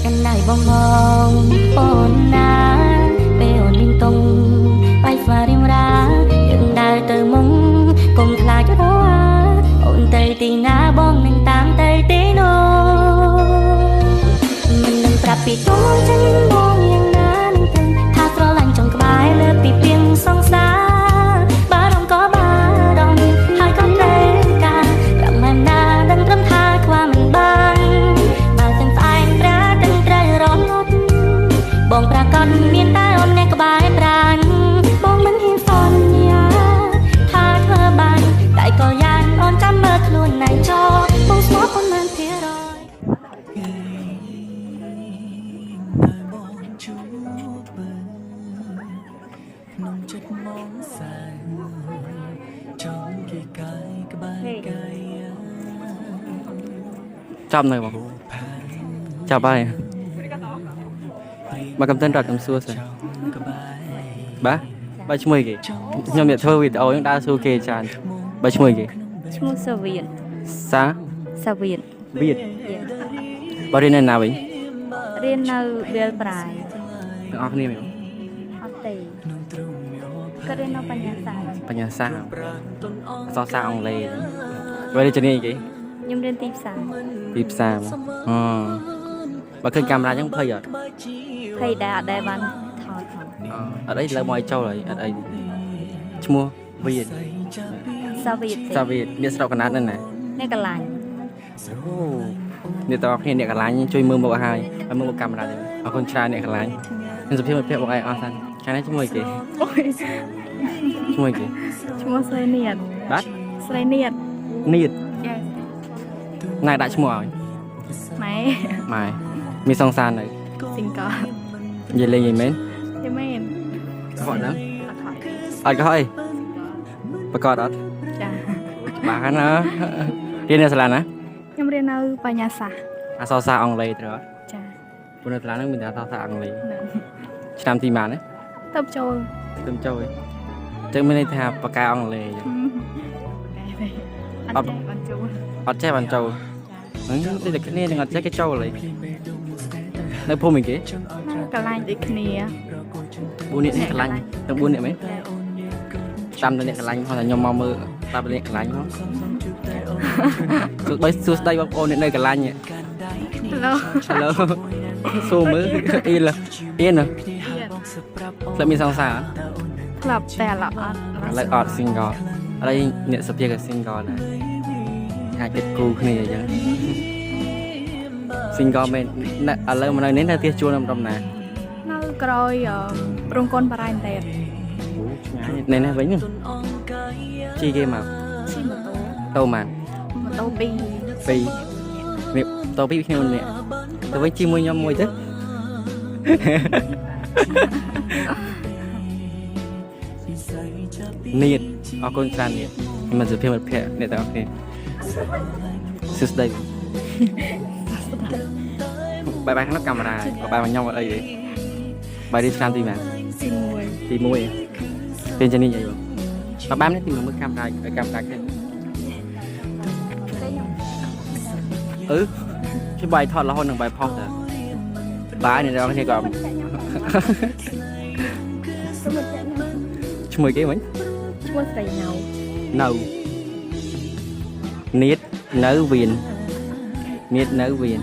កាន់ដៃបងបងអូនណាពេលអូនមានតុងបាយស្វារៀមរាយើងដើរទៅមុងកុំខ្លាចរអាអូនទៅទីណាបងនឹងតាមទៅទីនោះមិននឹងប្រាប់ពីទុំចិនបងយ៉ាងណានឹងទៅថាស្រឡាញ់ចង់ក្បែរលើពីពីងសង្សារបារម្ភក៏បារម្ភហើយក៏ត្រូវការប្រាប់ម៉ែណាដឹងត្រឹមថាខ្វះមិនបានបើសិនស្អែកប្រាទាំងត្រូវរលត់បងប្រកាសមានតែអូនអ្នកក្បែរប្រានបងមិនហ៊ានសន្យាថាធ្វើបានតែក៏យ៉ាងអូនចាំមើលខ្លួនឯងចោបងស្មោះប៉ុន្មានភាគរយ តែបងជួបបើក្នុងចិត្តមកសែនចង់គេកាយក្បែរកាយ ចាប់នៅបងចាប់ហើយមកកំតិនរត់កំសួរសិន ចង់ក្បែរ បាទបើឈ្មោះអីគេខ្ញុំអ្នកធ្វើវីដេអូហ្នឹងដើរសួរគេច្រើនបើឈ្មោះអីគេ ឈ្មោះសាវៀន សា សាវៀន វៀតបើរៀននៅណាវិញ រៀននៅវាលប្រាយ ទាំងអស់គ្នាមែន អត់ទេគាត់រៀននៅបញ្ញាសាស្ត្រប ញ្ញាសាស្ត្រអក្សរសាស្ត្រអង់គ្លេសបើរៀនជំនាញអីគេ ខ្ញុំរៀនទីផ្សារ ទីផ្សារមកអូបើឃើញកាមេរ៉ាអញ្ចឹងភ័យអត់ ភ័យដែរអត់ដែលបានថតផង អត់អីលើមកឲ្យចូលហើយអត់អីឈ្មោះវៀត សាវៀនទេ សាវៀតអ្នកស្រុកកណាត់ហ្នឹងណា អ្នកកលាញ់ អូអ្នកទាំងអស់គ្នាអ្នកកន្លាញ់ជួយមើលមកឲ្យហើយមើលមកកាមេរ៉ាទៀតអរគុណច្រើនអ្នកកន្លាញ់ខ្ញុំសុភាពមិត្តភក្តិបងឯងអស់សិនខាងនេះឈ្មោះអីគេ អូយ ឈ្មោះអីគេ ឈ្មោះស្រីនៀត បាទ ស្រីនៀត នៀត Yes. ណែដាក់ឈ្មោះឲ្យ ម៉ែ ម៉ែមានសង្សារនៅ ស៊ីងក និយាយលេងយីមែន យមែន កុហកហ្នឹង អត់ខកអត់កុហកអីប្រកាសអត់ ចា ច្បាស់ណាស់រៀននៅសាលាណា ខ្ញុំរៀននៅបញ្ញាសាស្ត្រ អក្សរសាស្ត្រអង់គ្លេសត្រូវអត់ ចា ព្រោះនៅសាលាហ្នឹងមានតែអក្សរសាស្ត្រអង់គ្លេស ហ្នឹង ឆ្នាំទីម៉ានណា ទៅចូល ទៅចូលឯងអញ្ចឹងមានន័យថាបកកែអង់គ្លេសអញ្ចឹង អត់ចេះបានចូល អត់ចេះបានចូលហ្នឹងដូចតែគ្នានឹងអត់ចេះគេចូលហើយនៅភូមិអីគេ នៅកន្លែងដូចគ្នា 4នាក់នេះកន្លាញ់ទាំង4នាក់មែនតាមតែអ្នកកន្លាញ់ផងតែខ្ញុំមកមើលតាមតែអ្នកកន្លាញ់ផងសួស្ដីសួស្ដីបងប្អូនអ្នកនៅកន្លាញ់ ឡូ ហៅឡូសួរមើលអ៊ីលអ៊ីនធ្លាប់មានសង្សារ ធ្លាប់តែឥឡូវអត់ ឥឡូវអត់ single ឥឡូវអ្នកសភាក៏ single ដែរអាចគិតគូគ្នាអញ្ចឹង single មែននៅឥឡូវមកនៅនេះនៅផ្ទះជួលនៅម្ដុំណា នៅក្រោយអឺរោងកុនបារ៉ៃតែ អូឆ្ងាយនេះនេះវិញជីគេមក ជិះម៉ូតូ តោម៉ាន ម៉ូតូពីរ ពីរនេះតោពីរគ្នាម្នាក់ទៅវិញជីមួយខ្ញុំមួយទៅ នៀតអរគុណច្រើននៀតខ្ញុំមិនសុភាពមិត្តភក្តិអ្នកទាំងអស់គ្នាសួស្តីបាយបាយក្នុងកាមេរ៉ាបាយបាយមកខ្ញុំអត់អីទេបាយរៀនឆ្នាំទីម៉ាន ទី1 ទី1ពេលជំនាញអីបងបាយបាយនេះទី1មើលកាមេរ៉ាឲ្យកាមេរ៉ាគេអឺគេបាយថតរហូតនឹងបាយផុសតើបាយអ្នកទាំងអស់គ្នាក៏ឈ្មោះគេមិញ ឈ្មោះស្រីណៅ នៅនៀតនៅវៀននៀតនៅវៀន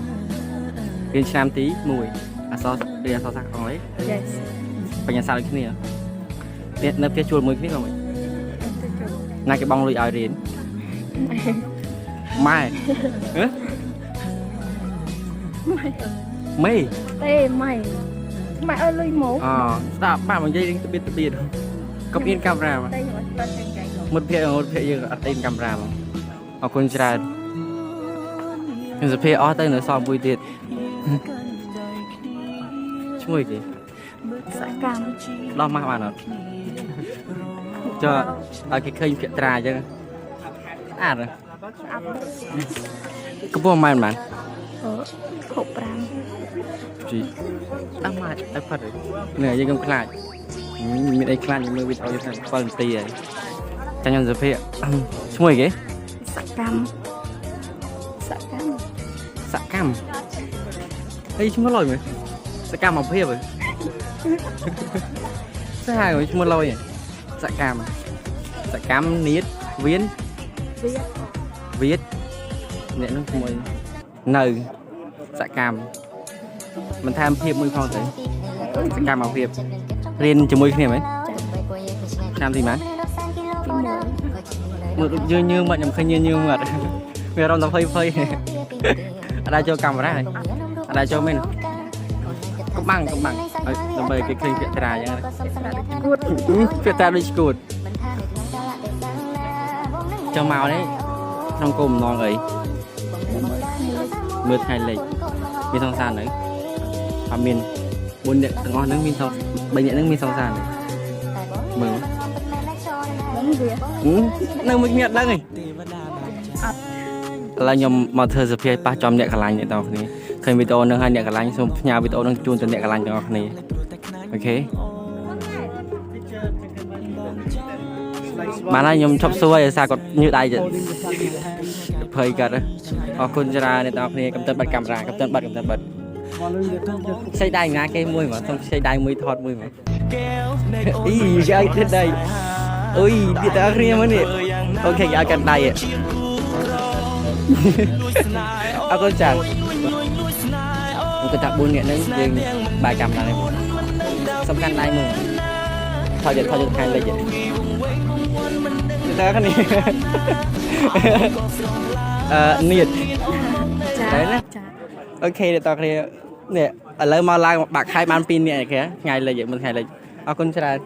រៀនឆ្នាំទី1អក្សររៀនអក្សរសាស្ត្រអង់គ្លេស Yes. បញ្ញាសាស្ត្រដូចគ្នាទៀតនៅផ្ទះជួលមួយគ្នាក៏មិនណាគេបងលុយឲ្យរៀនម៉ែហ៎មេ ទេម៉ែម៉ែអើយលុយមក អស្ដាប់បាក់មកនិយាយរឿងត្បៀតត្បៀតកុំមានកាមេរ៉ា តែខ្ញុំអត់បានចែកចែក មិត្តភក្តិមិត្តភក្តិយើងអត់ទេកាមេរ៉ាមកអរគុណច្រើនខ្ញុំសុភាអស់ទៅនៅសល់មួយទៀតឈ្មោះអីគេ សកម្ម ដោះម៉ាស់បានអត់ចុះឲ្យគេឃើញភក្ត្រាអញ្ចឹងស្អាតហ៎ ស្អាត កំពុងម៉ែនម៉ាន អឺ65 ជីដោះម៉ាស់ឲ្យផាត់នេះយើងកុំខ្លាចមានអីខ្លាចយើងមើលវីដេអូយើង7នាទីហើយចាញ់ខ្ញុំសុភាឈ្មោះអីគេ សកម្មសកម្ម សកម្ម អីឈ្មោះលយមើលសកម្មភាពហ៎ សាហាវឈ្មោះលយហ៎សកម្មសកម្មនៀតវៀន វា វៀតអ្នកនោះឈ្មោះអីនៅសកម្មមិនថែមភាពមួយផងទៅសកម្មភាពរៀនជាមួយគ្នាមែនឆ្នាំទីម៉ាន ទី មើលដូចយើងញើមកខ្ញុំឃើញញើញើមក វាអារម្មណ៍តែភ័យភ័យអត់ដែរចូលកាមេរ៉ាហ៎អត់ដែរចូលមែនកុំបាំងកុំបាំងឲ្យដើម្បីគេឃើញពាក្យត្រាអញ្ចឹងណា 1គួត ពាក្យត្រាដូចឈួតចូលមកនេះក្នុងគោលបំណងអីមើលថ្ងៃលិចមានសង្សារនៅអត់មាន4នាក់ទាំងអស់ហ្នឹងមានសង្3នាក់ហ្នឹងមានសង្សារនៅមើល នឹងវា ហឹមនៅមួយគ្នាអត់ដឹងទេឥឡូវខ្ញុំមកធ្វើសភាប៉ះចំអ្នកកន្លាញ់អ្នកទាំងអស់គ្នាឃើញវីដេអូហ្នឹងហើយអ្នកកន្លាញ់សូមផ្ញើវីដេអូហ្នឹងជូនទៅអ្នកកន្លាញ់ទាំងអស់គ្នា OK បានហើយខ្ញុំឈប់សួរហើយដោយសារគាត់ញើដៃចិត្តភ័យគាត់អរគុណច្រើនអ្នកទាំងអស់គ្នាកំតិនបាត់កាមេរ៉ាកំតិនបាត់កំតិនបាត់ខ្ចីដៃណាគេមួយមកសូមខ្ចីដៃមួយថតមួយមកអីគេឲ្យទៀតដៃអុយអ្នកទាំងអស់គ្នាមើលនេះ OK គេឲ្យកាន់ដៃហ៎ អរគុណចា៎ខ្ញុំគិតថា4នាក់ហ្នឹងយើងបាយកាមេរ៉ានេះសំខាន់ដៃមើលថតយកថតយកថ្ងៃលិចហ៎តើគ្នាអឺនៀត ចា ដែរណា ចា OK អ្នកតគ្នានេះឥឡូវមកឡើងបាក់ខែបាន2នាក់ឯគេថ្ងៃលិចមិនថ្ងៃលិចអរគុណច្រើន